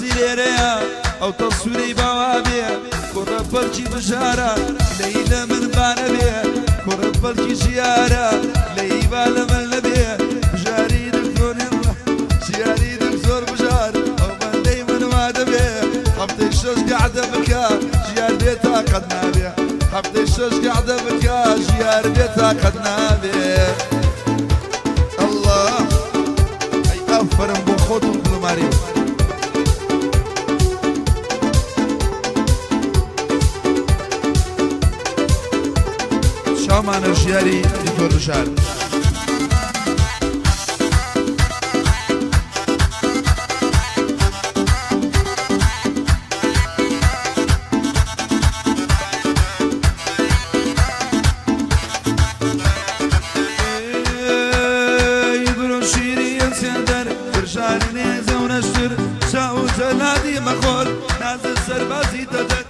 بەرزی لێرەیە ئەو تەسویرەی باوا بێ کوڕە پەلکی بژارە لێی لە من با نەبێ کوڕە پەلکی ژیارە لێی با لە من نەبێ بژاری دکتۆر ژیاری دکتۆر بژار ئەو بەندەی من وا دەبێ هەفتەی شەش گەعدە بکە ژیار بێ تاقەت نابێ هەفتەی شەش گەعدە بکە ژیار بێ تاقەت نابێ الله ئەی ئافەرم بۆ خۆت و گوڵماری. چاومانە ژیاری دکتۆر بژار. ئەی برۆ شیری ئەسێندەر برژانی نێزە و نەشتر چاو و جەلادی مەخۆر نازە سەربازی دەدەر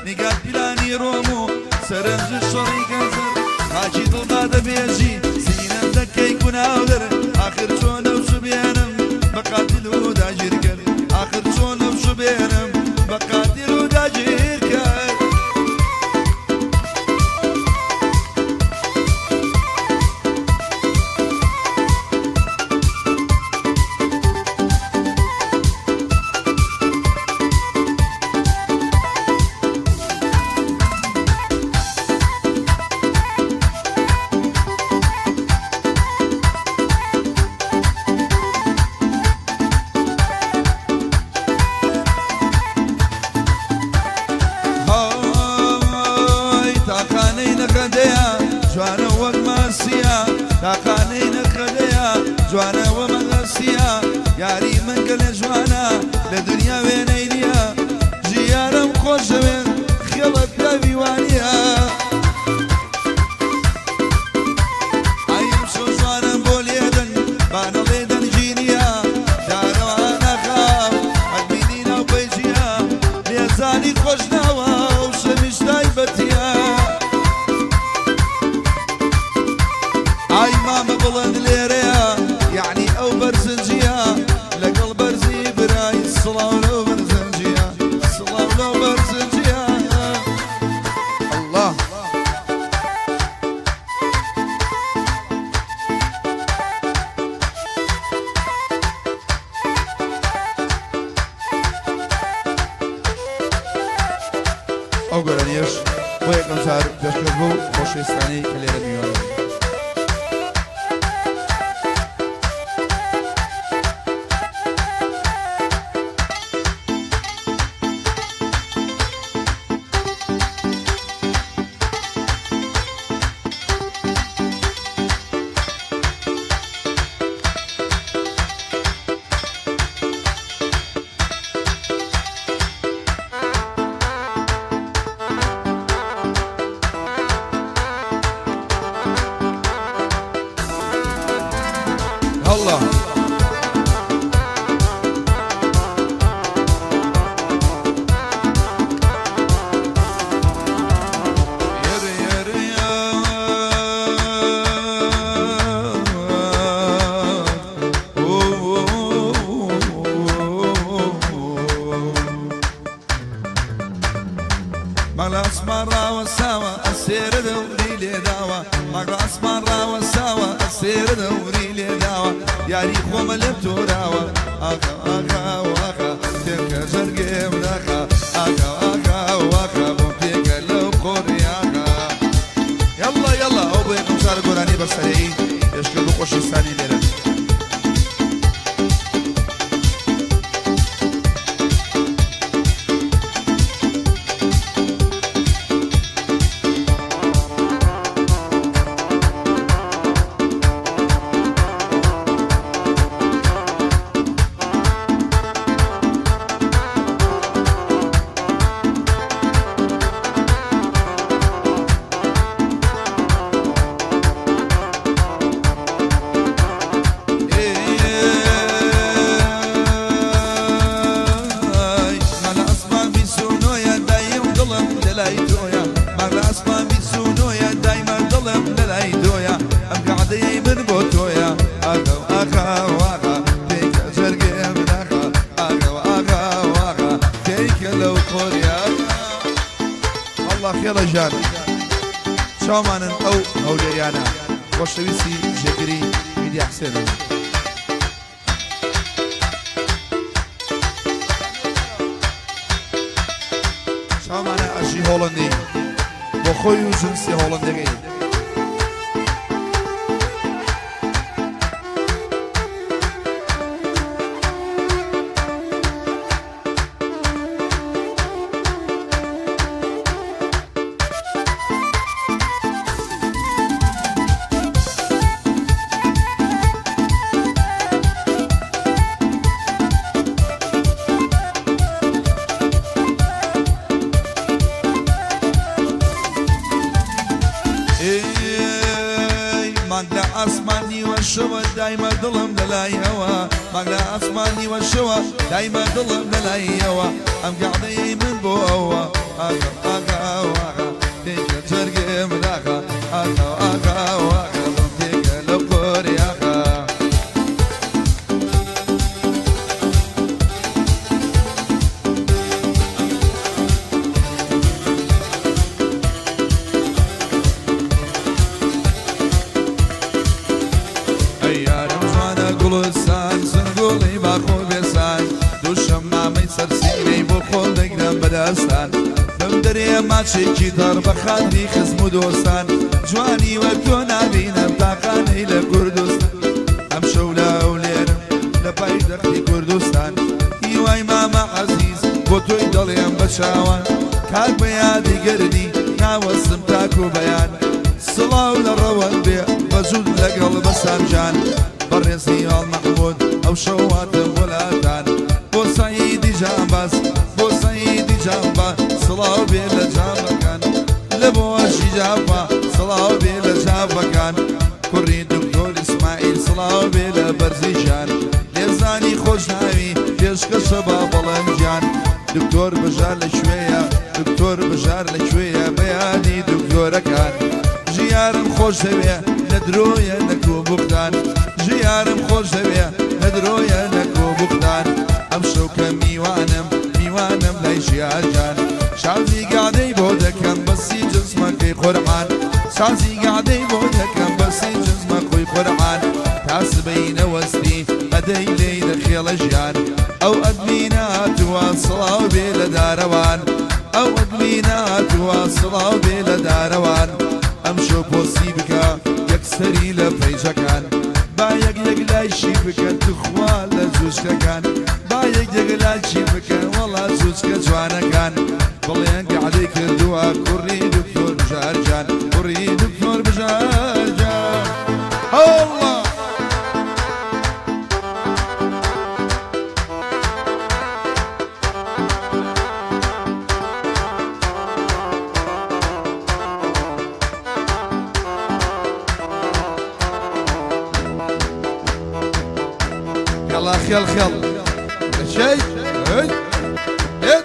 نیگات پیلانی ڕۆم و سەرنج شەڕی گەزەر خاکی دڵما دەبێژی سینەم دەکەی گوناودەر ئاخر چۆنە و شبێنم بە قاتل و داگیرکەر ئاخر چۆنە و شبێنم بە قاتل و داگیرکەر. های تاقانەی نەخەدەیە جوانە وەک ماسیە تاقانەی نەخەدەیە جوانە وە مەغەسیە یاری من گەلێ جوانە لە دنیا وێنەی نییە ژیارم خۆشەوێن خێڵە پیاوی وانییە ئایم چۆن جوانم بۆ لێدەن با نەڵێ دەنگی نییە دارەوان ئاخا ئەتبینی ناو پەیجیە لێزانی خۆشناوە و شەویش تایبەتیە ئای مامە بڵند لێرەیە یەعنی ئەو بەرزنجیە لەگەڵ بەرزی برای سڵاو لەو بەرزنجیە سڵاو لەو بەرزنجیە الله. ئەو گۆرانیەش بۆ یەکەم جار پێشکەش بوو خۆشەویستانەی کە لێرە میوانن. هەڵڵا. ماڵ ئاسمان ڕاوەساوە ئەسێرە دەوری لێداوە ماڵ ئاسمان ڕاوەساوە ئەسێرە دەوری لێداوە یاری خۆمە لێم تۆراوە ئاخە ئاخا واخە تێکە جەرگێم داخە ئاخە ئاخا واخە بۆم تێکە لەو قۆریاخە یاڵڵا یاڵڵا ئەو بۆ یەکەم جار گۆرانی بەسەرەیی پێشکەوت و خۆشەویستانی لێرە. چاومانن ئەو هەولێریانە خۆشەویستی جێگری میدیا حسێنن. چاومانە ئەژی هۆڵندی بۆ خۆی و جنسی هۆڵندەکەی. مانگ لە ئاسمان نیوە شەوە دایمە دڵم لەلایەوە مانگ لە ئاسمان نیوە شەوە دایمە دڵم لەلایەوە ئەم گەعدەیەی من بۆ ئەوە ئاغا ئاغا ئاغا تێکە جەرگم داغا ئاغا ئاغا ئاغا دڵم تێکە لە قۆری ئاغا. ئەی یارم جوانە گوڵستان سنگوڵی باخ و بێسان دوو شەمامەی سەر سینەی بۆ خۆم دەگرم بەدەستان بم دەرێ ماچێکی تەڕ بە خاتری خزم و دۆستان جوانی وەک تۆ نابینم تاقانەی لە کوردستان ئەمشەو لە هەولێرم لە پایتەختی کوردستان هیوای مامە عەزیز بۆ تۆی دەڵێم بە چاوان کاک بە یادی گەردی ناوەستم تاکو بەیان سڵاو لە ڕەوەند بێ بەجووت لەگەڵ بەسام جان بەڕێز نیاڵ مەحمود ئەو شەو هاتم بۆ لاتان بۆ سەعیدی جانباز بۆ سەعیدی جانباز سڵاو بێ لە جامەکان لە بۆ ئەژی جافا سڵاو بێ لە جافەکان کوڕی دکتۆر ئیسماعیل سڵاو بێ لە بەرزی ژیان لێزانی خۆشناوی پێشکەشە با بەڵێن گیان دکتۆر بژار لە کوێیە دکتۆر بژار لە کوێیە بە یادی دکتۆرەکان ژیارم خۆش دەوێ نە درۆیە نە بوختان ژیارم خۆش دەوێ نە درۆیە نە بوختان ئەمشەو کە میوانم میوانم لای ژیار جان شازی گادەی بۆ دەکەم بەسی جزمەکەی قورعان سازی گادەی بۆ دەکەم بەسی جزمە خۆی قورعان تا سبەی نەوەستی ئەدەی لێی دەخێڵە ژیان ئەو ئەدمینە هاتووە سڵاو بێ لە دارەوان ئەو ئەدمینە هاتووە سڵاو بێ لە دارەوان ئەمشەو پۆستی بکە یەکسەری لە پەیجەکان با یەک یەک لایشی بکەن توخوا لە جوجکەکان با یەک یەک لایکی بکەن وەڵا جوجکە جوانەکان بڵێن گەعدەی کردووە کوڕی دکتۆر بژار گیان کوڕی دکتۆر بژار گیان ئەڵڵا. يلا خيل خيل شيء هي هي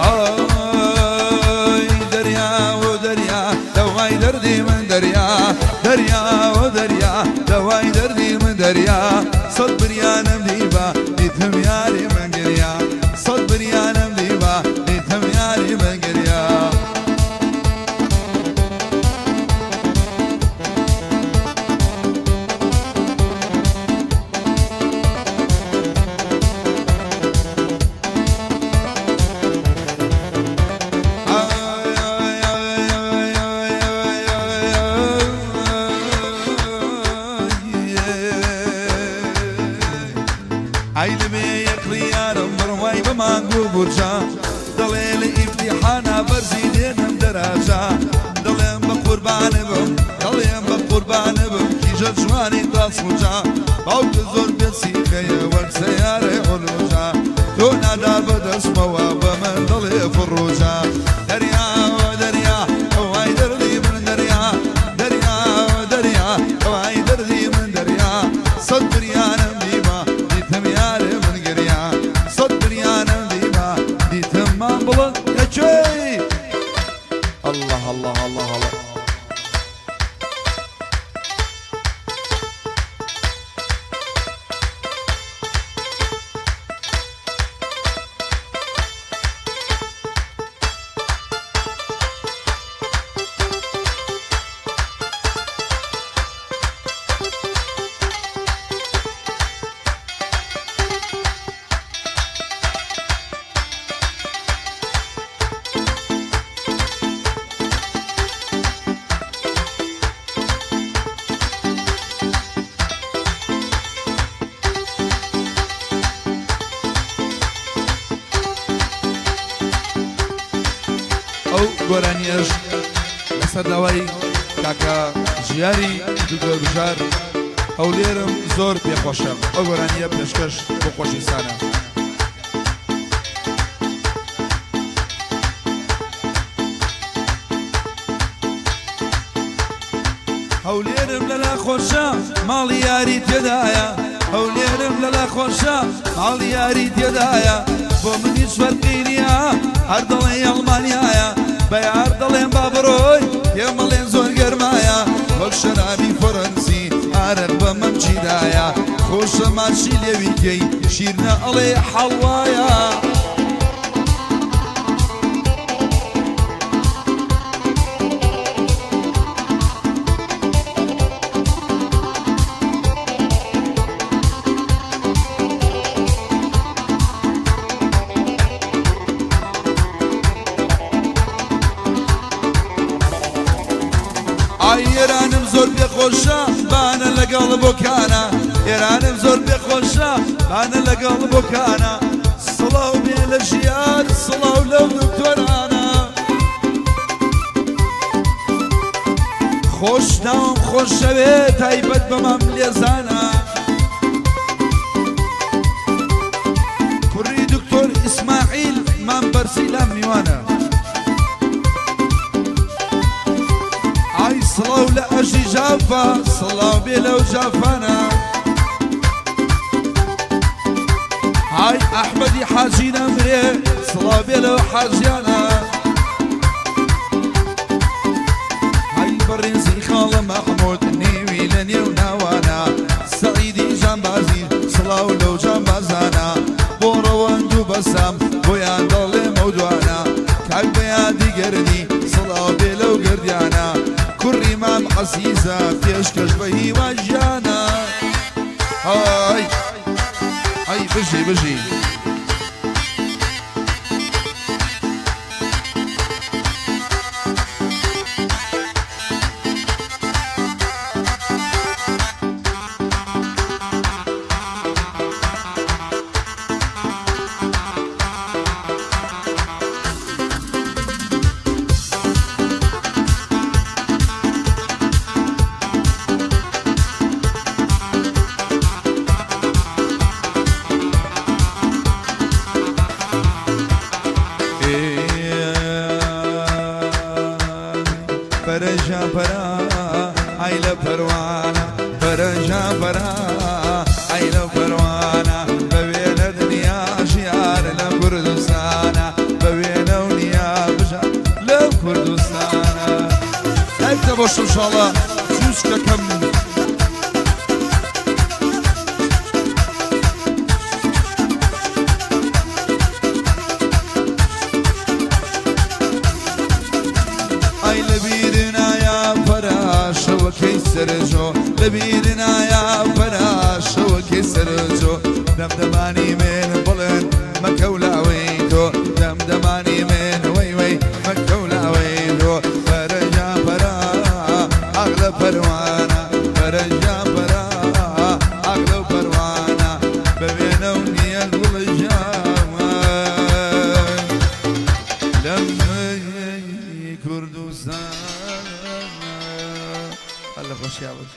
ئای دەریا و دەریا دەوای دەردی من دەریا دەریا و دەریا دەوای دەردی من دەریا سەد بریانم دیبا دیتم یاری من گریا سەد بریانم دیبا دیتم یاری من گریا. تەماشای بە مانگ و بورجا دەڵێ لە ئیمتیحانا بەرزی دێنم دەراجا دەڵێم بە قوربانت بم دەڵێم بە قوربانت بم کیژە جوانی تاسڵجا باوکت زۆر بێ سیخەیە وەک سەیارەی عولوجا تۆ نادا بە دەستمەوە بە من دەڵێ فڕوجا دەریا دەریا ئەوای دەردی من دەریا دەریا دەریا ئەوای دەردی من دەریا سەد بریانم دیبا دیتم یارێ من گریا سەد بریانم دیبا دیتم مام بڵند لەکوێی اللە اللە اللە اللە. ئەو گۆرانیەش لەسەر داوای کاکە ژیاری دکتۆر بژار هەولێرم زۆر پێخۆشە ئەو گۆرانیە پێشکەش بۆ خۆشەویستانە. هەولێرم لەلا خۆشە ماڵی یاری تێدایە هەولێرم لەلا خۆشە ماڵی یاری تێدایە بۆ من هیچ فەرقی نییە هەر دەڵێ ئەڵمانیایە بە یار دەڵێم با بڕۆی پێم بڵێن زۆر گەرمایە وەک شەرابی فەرەنسی ئارەق بە مەمکیدایە خۆشە ماچی لێوی کەی شیرنە ئەڵێ حەڵوایە. ئای ئێرانم زۆر پێخۆشە بانە لەگەڵ بۆکانە ئێرانم زۆر پێخۆشە بانە لەگەڵ بۆکانە سڵاو بێ لە ژیار سڵاو لەو دکتۆرانە خۆش ناوم خۆشەوێ تایبەت بە مام لێزانە کوڕی دکتۆر ئیسماعیل مام بەرسی لام میوانە ئای سڵاو لە ئەژی ژافا سڵاو بێ لەو ژافانە ئای ئەحمەدی حاجی نەمرێ سڵاو بێ لەو حاجیانە ئای بەڕێزی خاڵە مەحموود نێوی لە نێو ناوانە سەعیدی جانبازی سڵاو لەو جانبازانە بۆ ڕەوەند و بەسام بۆیان دەڵێم ئەو دوانە کاک بەیادی گەردی سڵاو بێ لەو گەردیانە کوڕی مام عەزیزە پێشکەش بە هیوا ژیانە هاي هاي بژی بژی. پەرەژا پەرا ئای لە پەروانە پەرەژا پەرا ئای لەو پەروانە بە وێنە دنیا ژیار لە کوردستانە بە وێنە و نیا بژار لەو کوردستانە دایکتە بۆ شمشاڵە جوچکەکەم. ئای لەبیر نایە پەرا شەوەکەی سەرجۆ لەبیر نایە پەرا شەوەکەی سەرجۆ دەمدەمانی من بڵێن مەکەو لاوەی تۆ دەمدەمانی من وەی وەی مەکەو لاوەی تۆ پەرەژا پەرا ئاخ لە پەروانە پەرەژا پەرا ئاخ لەو پەروانە بە وێنە و نییە گوڵ ژاوە. کوردستان. هەر لە خۆشیا بن.